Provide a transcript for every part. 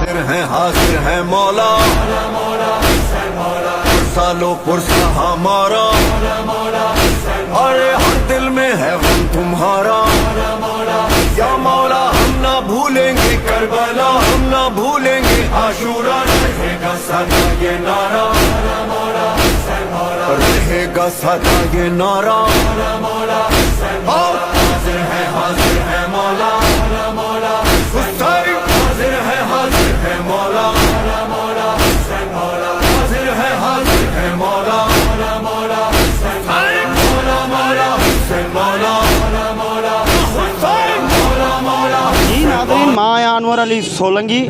हाजिर हैं हाजिर हैं मौला पुरसा लो पुरसा हमारा अरे हर दिल में है गम तुम्हारा या मौला हम ना भूलेंगे करबला हम ना भूलेंगे आशूरा रहेगा सदा ये नारा रहेगा सदा ये नारा हाजिर है हाजिर है मौला हुसैन हाजिर है हाजिर है मौला हाजिर है हाजिर है मौला हुसैन मौला मौला हुसैन मौला हुसैन मौला मौला جي ناظرين مان آهيان انور علي سولنگي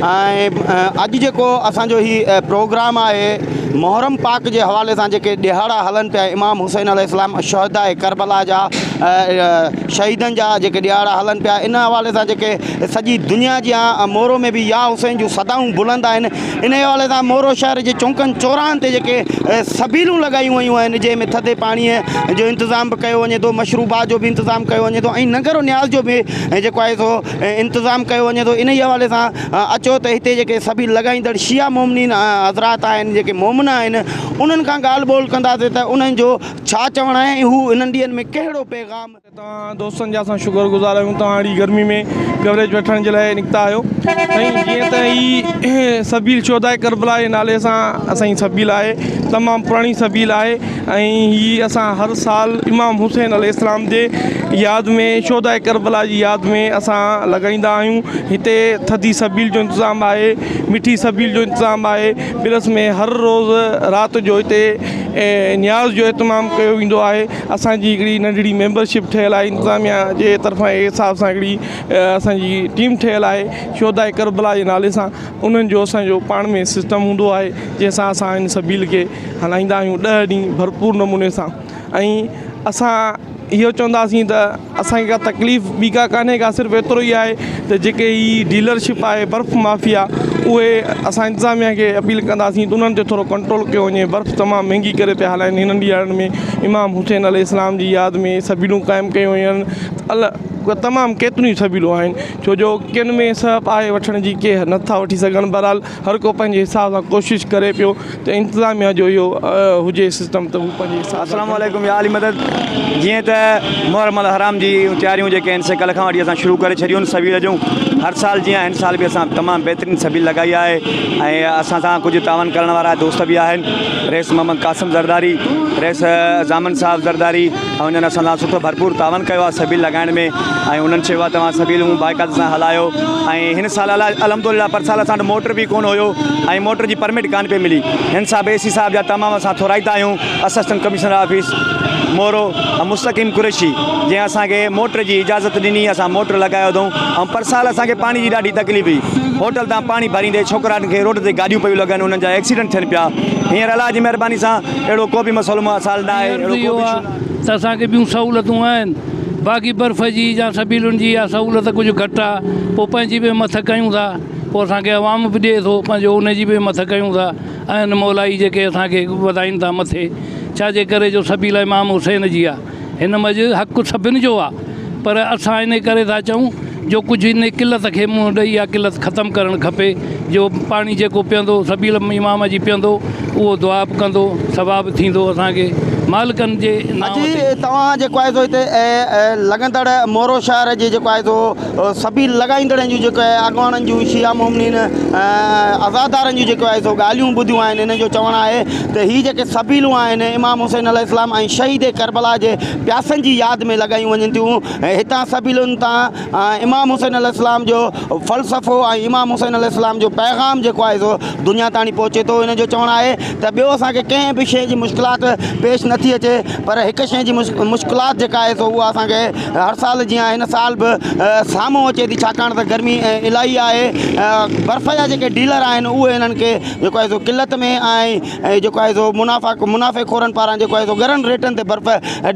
۽ اڄ جيڪو اسان جو هي پروگرام آهي محرم پاڪ جي حوالي سان جيڪي ڏهاڙا هلن پيا امام حسين عليه السلام شهداء ڪربلا جا شهيدن جا جيڪي ڏهاڙا هلن پيا ان حوالي سان جيڪي سڄي دنيا جيان مورو ۾ به يا حسين جون صدائون بلند آهن ان حوالي سان مورو شهر جي چونڪن چوراهن تي جيڪي سبيلون لڳايون ويون آهن جنهن ۾ ٿڌي پاڻي جو انتظام به ڪيو وڃي ٿو مشروبات جو به انتظام ڪيو وڃي ٿو ۽ ننگر و نياز جو به جيڪو آهي سو انتظام ڪيو وڃي ٿو انهي حوالي سان اچو ته هتي جيڪي سبيل لڳائيندڙ شيعا مومنين حضرات آهن جيڪي مومن آهن انهن کان ڳالهه ٻولهه ڪنداسين ته انهن جو ڇا چوڻ آهي ۽ هو انهن ڏينهن ۾ ڪهڙو پيغام توهان دوستن جا اسان شڪر گذار آهيون توهان اهڙي گرمي ۾ ڪوريج وٺڻ جي لاء نڪتا آهيو سائين جيئن ته هي سبيل شهداء ڪربلا جي نالي سان اسان جي سبيل آهي تمام پراڻي سبيل آهي ۽ هي اسان هر سال امام حسين عليه السلام جي ياد ۾ شهداء ڪربلا جي ياد ۾ اسان لڳائيندا آهيون هتي ٿڌي سبيل جو انتظام آهي مٺي سبيل جو انتظام آهي پلس ۾ هر روز رات جو هتي نياز جو اهتمام ڪيو ويندو آهي اسان جي هڪڙي ننڍڙي ميمبرشپ ٺهيل آهي انتظاميا جي طرفان حساب سان هڪڙي اسان جي ٽيم ٺهيل آهي شهداء ڪربلا جي نالي سان انهن جو اسان جو پاڻ ۾ سسٽم هوندو آهي جنهن سان اسان هن سبيل کي هلائيندا آهيون ڏهه ڏينهن ڀرپور نموني سان ۽ اسان اهو چونداسين ته اسانکي ڪا تڪليف ٻي ڪا ڪانهي ڪا صرف ايترو ئي آهي ته جيڪي هي ڊيلرشپ آهي برف مافيا اهي اسان انتظاميا کي اپيل ڪنداسين ته انهن تي ٿورو ڪنٽرول ڪيو وڃي برف تمام مهنگي ڪري پيا هلائن هنن ڏينهن ۾ امام حسين عليه السلام جي ياد ۾ سبيلون قائم ڪيون ويون آهن تمام ڪيتريون سبيلون آهن ڇو جو ڪن ۾ سهپ آهي وٺڻ جي ڪي نٿا وٺي سگهن بهرحال هر ڪو پنهنجي حساب سان ڪوشش ڪري پيو ته انتظاميا جو اهو هجي سسٽم ته هو پنهنجي حساب سان السلام عليڪم يا علي مدد جيئن ته محرم الحرام جي تياريون جيڪي آهن سي ڪلهه کان وٺي اسان شروع ڪري ڇڏيون آهن سويل جون هر سال جيئن هن سال به اسان تمام بهترين سبيل لڳائي آهي ۽ اسان سان ڪجهه تعاون ڪرڻ وارا دوست به آهن رئيس محمد قاسم زرداري رئيس ضامن صاحب زرداري ۽ انهن اسان سان سٺو ڀرپور تعاون ڪيو آهي سبيل لڳائڻ ۾ ۽ انهن چيو آهي توهان سبيلون باقاعده سان هلايو ۽ هن سال الحمد لله پر سال اسان وٽ موٽر به ڪونه هيو ۽ موٽر جي پرمٽ ڪانه پئي ملي هن صاحب اي سي صاحب جا تمام اسان ٿورائتا آهيون assistant commissioner office Moro Mustaqeem Qureshi جنهن اسان کي موٽر جي اجازت ڏني اسان موٽر لڳايو اٿئون ۽ پر سال اسان کي پاڻي جي ڏاڍي تڪليف هئي هوٽل تان پاڻي ڀريندي ڇوڪرا کي روڊ تي گاڏيون پيون لڳن انهن جا ايڪسيڊنٽ ٿين پيا هينئر الله جي مهرباني سان اهڙو ڪو به مسئلو مسائل نه آهي اهڙو ڪو به اشو نه آهي. ته اسان کي ٻيون سهولتون آهن باقي برف جي يا سبيلن جي اها سهولت ڪجهه گهٽ آ پوء پنهنجي به همٿ ڪيون ٿا پوء اسان کي عوام به ڏئي ٿو پنهنجو ان جي به همٿ ڪيون ٿا آهن مولائي جيڪي اسان کي وڌائين ٿا مٿي ڇا جي ڪري جو سبيل امام حسين جي آ هن منجهه حق سڀن جو آ پر اسان انهي ڪري ٿا چئون جو ڪجهه انهي قلت کي منهن ڏئي اها قلت ختم ڪرڻ کپي جو پاڻي جيڪو پيئندو سبيل امام جي پيئندو اهو دعا به ڪندو ثواب ٿيندو اسان کي مالڪن جي نانء اڄ تي. توهان جيڪو آهي سو هتي لڳندڙ مورو شهر جي جيڪو آهي سو سبيل لڳائيندڙن جون جيڪو آهي اڳواڻن جون شيعا مومنين عزادارن جون جيڪو آهي سو ڳالهيون ٻڌيون آهن انهن جو چوڻ آهي ته هي جيڪي سبيلون آهن امام حسين عليه السلام ۽ شهيد ڪربلا جي پياسن جي ياد ۾ لڳايون وڃن ٿيون ۽ هتان سبيلن تان امام حسين عليه السلام جو فلسفو ۽ امام حسين عليه السلام جو پيغام جيڪو آهي سو دنيا تاڻي پهچي ٿو هن جو چوڻ آهي ته ٻيو اسان کي ڪنهن به شيء جي مشڪلات پيش نٿي اچي پر هڪ شيء جي مشڪلات جيڪا آهي سو اها اسان کي هر سال جيان هن سال به سامهون اچي ٿي ڇاڪاڻ ته گرمي الاهي آهي برف جا جيڪي ڊيلر آهن اهي هنن کي جيڪو آهي سو قلت ۾ ۽ جيڪو آهي سو منافع منافعي خورن پاران جيڪو آهي سو ڳرن ريٽن تي برف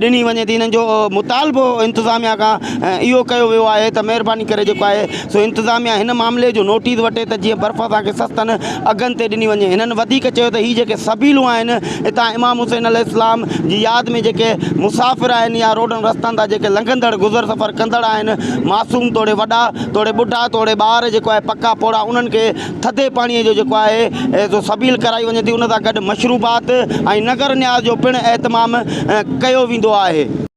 ڏني وڃي ٿي انهن جو مطالبو انتظاميا کان اهو ڪيو ويو آهي ته مهرباني ڪري جيڪو آهي سو انتظاميا هن معاملي جو نوٽيس وٺي ته جيئن برف اسان کي سستن اگهن تي ڏني وڃي هنن وڌيڪ چيو ته هي جيڪي سبيلون آهن هتان امام حسين عليه السلام. جي ياد ۾ جيڪي مسافر آهن يا روڊن رستن تان جيڪي لنگهندڙ گذر سفر ڪندڙ آهن معصوم توڙي وڏا توڙي ٻڍا توڙي ٻار جيڪو آهي پڪا پوڙها انهن کي ٿڌي پاڻي جو جيڪو آهي سو سبيل ڪرائي وڃي ٿي ان سان گڏ مشروبات ۽ نظر نياز جو پڻ اهتمام ڪيو ويندو آهي.